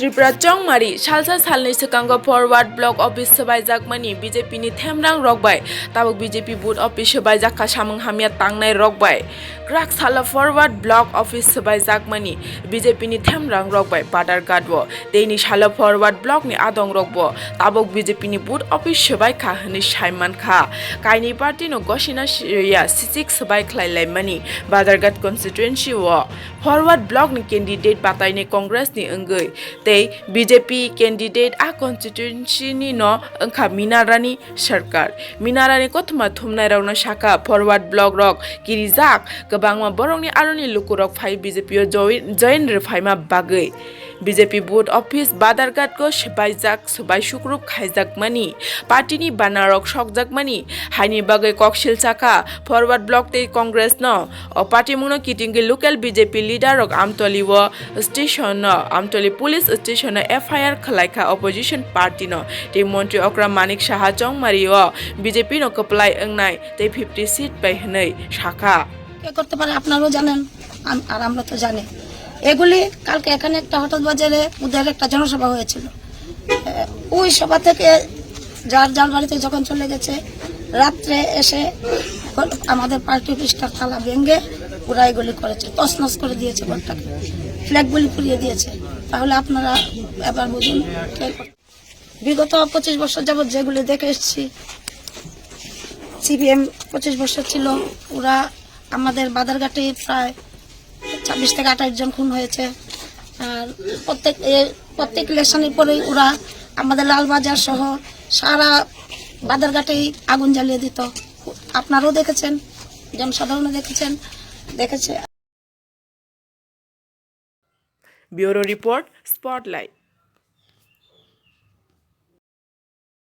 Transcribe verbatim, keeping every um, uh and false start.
Tripura chongmari salsa salni swkango Forward Block Office swbaijakmani B J P ni themrang rok bai, tabuk B J P booth office swbaijak kha samung hamya tangnai rok bai, kwrak salo Forward Block Office swbaijakmani B J P ni themrang rok bai Badharghat o, teini salo Forward Block ni adong rok bo tabuk B J P ni booth office swbai kha hwnwi sai man kha. Kainwi party no gosina si-, ya sichik swbai khlai laimani Badharghat constituency o. Forward Block ni candidate batainai Congress ni wngwi tei B J P candidate a constituency ni no wngkha Minarani Sarkar. Minarani kothoma thumnai rokno sakha Forward Block rok kirijak, kwbangma borokni aroni lukurok phai B J P o join, join rwphaima bagwi. B J P booth office Badharghat o swbaijak, swbai sukrup khaijakmani, party ni banner rok sokjakmani, haini bagwi koksil sakha Forward Block tei Congress no. O party mungno kitingwi local B J P leader rok Amtoli o station no, Amtoli police station no F I R khwlaikha opposition party no, tei montri okra Manik Saha chongmari o B J P no kwplai wngnai tei fifty seat pai hwnwi sakha. কে করতে পারে আপনারাও জানেন, আম-, আর আমরা তো জানি। এগুলি কালকে এখানে একটা হঠাৎ বাজারে ওদের একটা জনসভা হয়েছিল। এ, ওই সভা থেকে যার যার বাড়িতে যখন চলে গেছে, রাত্রে এসে আমাদের পার্টি অফিসটার তালা ভেঙে পুরা এগুলি করেছে, তছনছ করে দিয়েছে ঘরটাকে, ফ্ল্যাগগুলি পুড়িয়ে দিয়েছে। তাহলে আপনারা এবার বুঝুন কে করতে বিগত পঁচিশ বছর যাবত যেগুলি দেখে এসেছি, সিপিএম পঁচিশ বছর ছিল, ওরা আমাদের বাদারঘাটে প্রায় ছাব্বিশ থেকে আঠাশ জন খুন হয়েছে। আর প্রত্যেক, এ, প্রত্যেক ইলেকশনের পরেই ওরা আমাদের লালবাজার সহ সারা বাদারঘাটেই আগুন জ্বালিয়ে দিত। আপনারাও দেখেছেন, জনসাধারণও দেখেছেন, দেখেছে। Bureau Report, Spotlight.